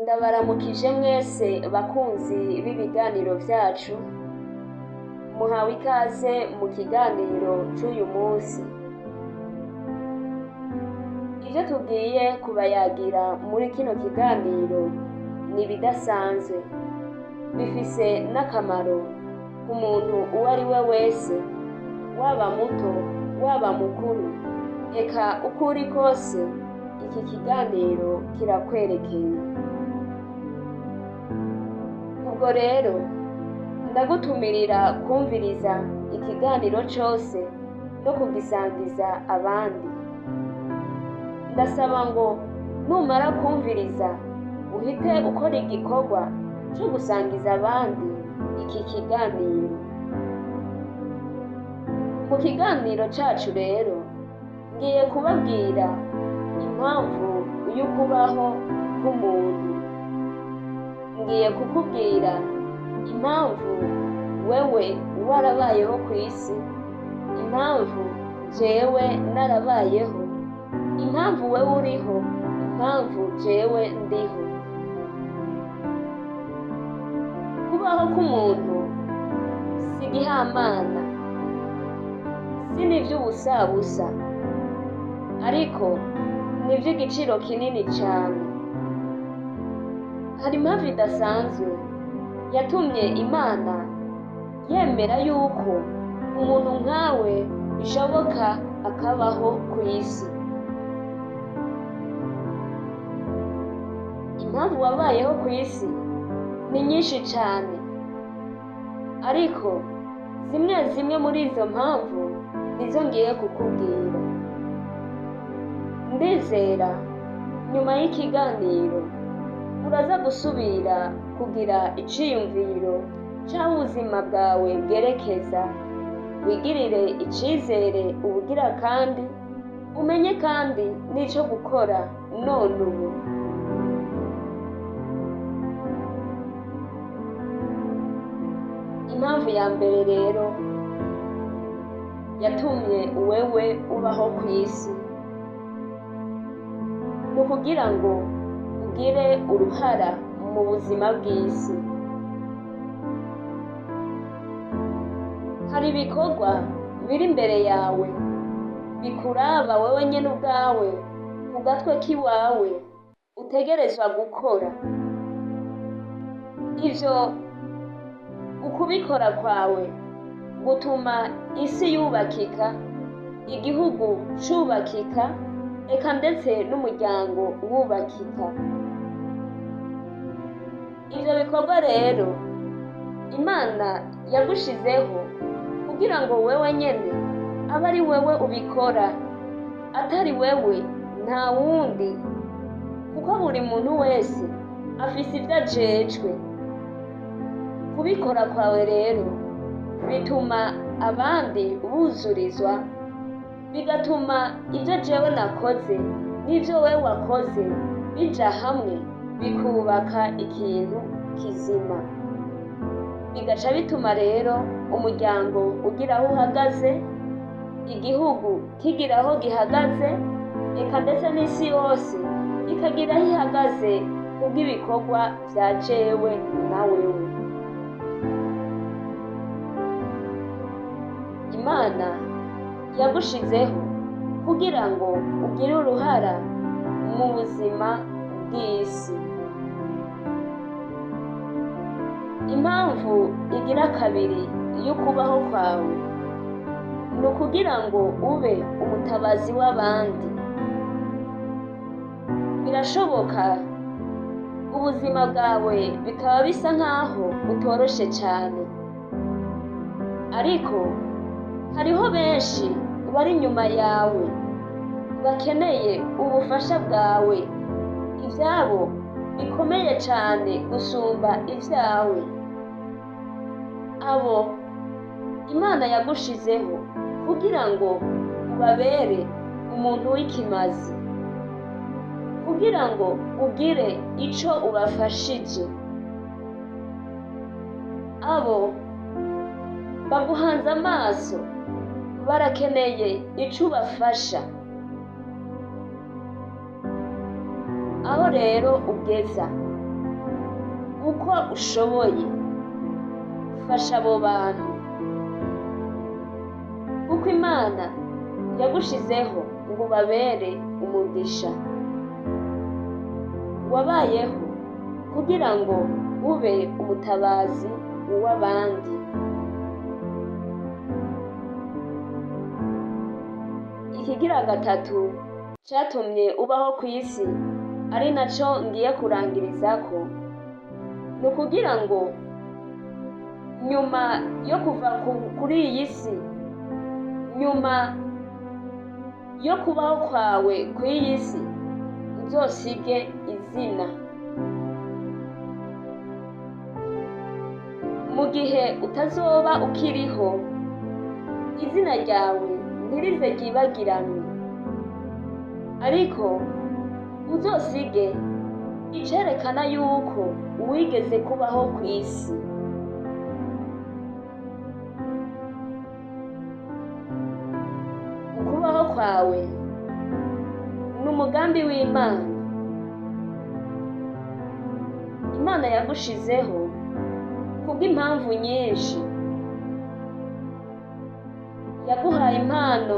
Ndabaramukije mwese bakunzi b'ibiganiro vyacu, muhawe ikaze mu kiganiro c'uyu munsi. Ivyo tugiye kubayagira muri kino kiganiro ni ibidasanzwe, bifise n'akamaro ku muntu uwo ari we wese, waba muto, waba mukuru, eka uko uri kose iki kiganiro kirakwerekeye. Ubwo rero ndagutumirira kumviriza ikiganiro cose no kugisangiza abandi. Ndasaba ngo numara kumviriza uhite ukora igikorwa co gusangiza abandi iki kiganiro. Mu kiganiro cacu rero ngiye kubabwira impamvu y'ukubaho k'umuntu. Ngiye kukubwira impamvu wewe warabayeho kw'isi, impamvu jewe narabayeho, impamvu wewe uriho, impamvu jewe ndiho. Kubaho k'umuntu si igihamana, si n'ivy'ubusabusa, ariko ni ivy'igiciro kinini cane. Hari impamvu idasanzwe yatumye Imana yemera yuko umuntu nkawe bishoboka akabaho kw'isi. Impamvu wabayeho kw'isi ni nyinshi cane, ariko zimwe zimwe muri izo mpamvu nizo ngiye kukubwira. Ndizera nyuma y'ikiganiro uraza gusubira kugira iciyumviro c'aho ubuzima bwawe bwerekeza, wigirire icizere ubugira kandi umenye kandi n'ico gukora none ubu. Impamvu ya mbere rero yatumye wewe ubaho kw'isi ni ukugira ngo ugire uruhara mu buzima bw'isi. Hari ibikorwa biri imbere yawe bikuraba wewe nyene ubwawe ku gatwe k'iwawe utegerezwa gukora. Ivyo ukubikora kwawe gutuma isi yubakika, igihugu cubakika, eka ndetse n'umuryango wubakika. Ivyo bikorwa rero Imana yagushizeho kugira ngo wewe nyene abe ari wewe ubikora, atari wewe nta wundi, kuko buri muntu wese afise ivyo ajejwe. Kubikora kwawe rero bituma abandi buzurizwa, bigatuma ivyo jewe nakoze n'ivyo wewe wakoze bija hamwe bikubaka ikintu kizima. Bigaca bituma rero umuryango ugira aho uhagaze, igihugu kigira aho gihagaze, eka ndetse n'isi yose ikagira aho ihagaze kubw'ibikorwa vya jewe na wewe. Imana yagushizeho kugira ngo ugire uruhara mu buzima bw'isi. Impamvu igira kabiri y'ukubaho kwawe ni ukugira ngo ube umutabazi w'abandi. Birashoboka ubuzima bwawe bikaba bisa nk'aho butoroshe cane, ariko hariho benshi bari inyuma yawe bakeneye ubufasha bwawe, ivyabo bikomeye cane gusumba ivyawe. Abo Imana yagushizeho kugira ngo ubabere umuntu w'ikimazi, kugira ngo ugire ico ubafashije. Abo baguhanze amaso barakeneye ico ubafasha. Aho rero ugeza Uko ushoboye fasha abo bantu, kuko Imana yagushizeho ngo ubabere umugisha. Wabayeho kugira ngo ube umutabazi w'abandi. Ikigira gatatu catumye ubaho ku isi, ari naco ngiye kurangirizako, ni ukugira ngo nyuma yo kuva kuri iyi si, nyuma yo kubaho kwawe kuri iyi si, uzosige izina. Mu gihe utazoba ukiriho, izina ryawe ntirize ryibagiranwe, ariko uzosige icerekana yuko wigeze kubaho ku isi. Ukubaho kwawe ni umugambi w'Imana. Imana yagushizeho kubw'impamvu nyinshi. Yaguhaye impano,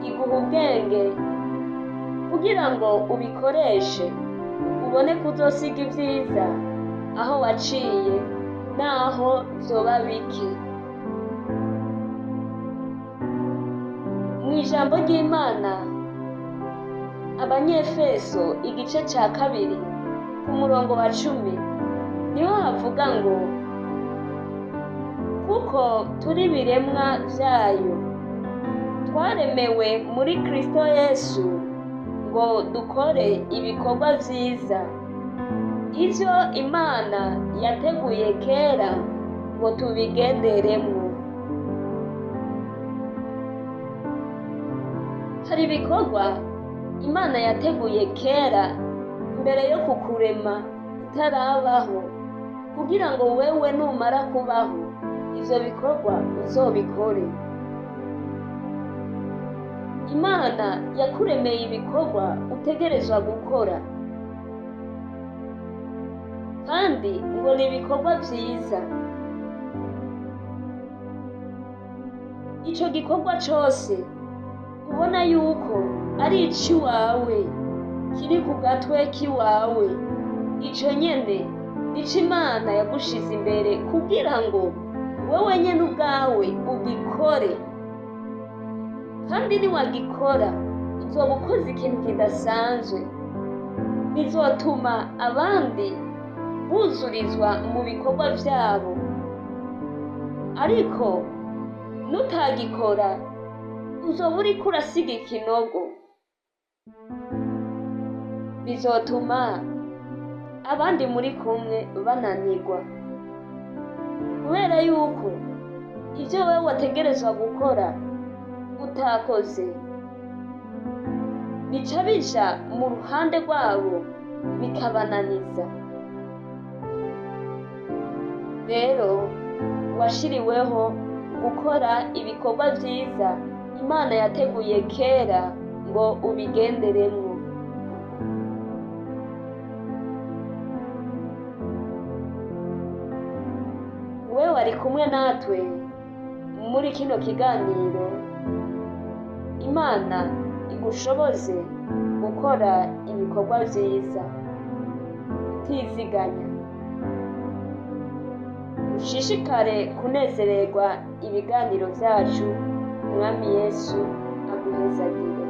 iguha ubwenge kugira ngo ubikoreshe, ubone kuzosiga ibyiza aho waciye n'aho vyoba bike. Mu ijambo ry'Imana, Abanyefeso igice ca 2 ku murongo wa 10 niho havuga ngo: kuko turi ibiremwa vyayo, twaremewe muri Kristo Yesu ngo dukore ibikorwa vyiza, ivyo Imana yateguye kera ngo tubigenderemwo. Hari ibikorwa Imana yateguye kera mbere yo kukurema utarabaho, kugira ngo wewe numara kubaho ivyo bikorwa uzobikore. Imana yakuremeye ibikorwa utegerezwa gukora, kandi ngo ni ibikorwa vyiza. Ico gikorwa cose ubona yuko ari iciwawe, kiri ku gatwe kiwawe, ico nyene nico Imana yagushize imbere kugira ngo wewe nyene ubwawe ugikore. Kandi niwagikora uzoba ukoze ikintu kidasanzwe, bizotuma abandi buzurizwa mu bikorwa vyabo. Ariko nutagikora uzoba uriko urasiga ikinogo, bizotuma abandi muri kumwe bananirwa, kubera yuko ivyo wewe wategerezwa gukora utakoze bica bija mu ruhande rwabo bikabananiza. Rero washiriweho gukora ibikorwa vyiza Imana yateguye kera ngo ubigenderemwo. Wewe wari kumwe natwe muri kino kiganiro, Imana igushoboze gukora ibikorwa vyiza utiziganya. Ushishikare kunezererwa ibiganiro vyacu. Umwami Yesu aguhezagire.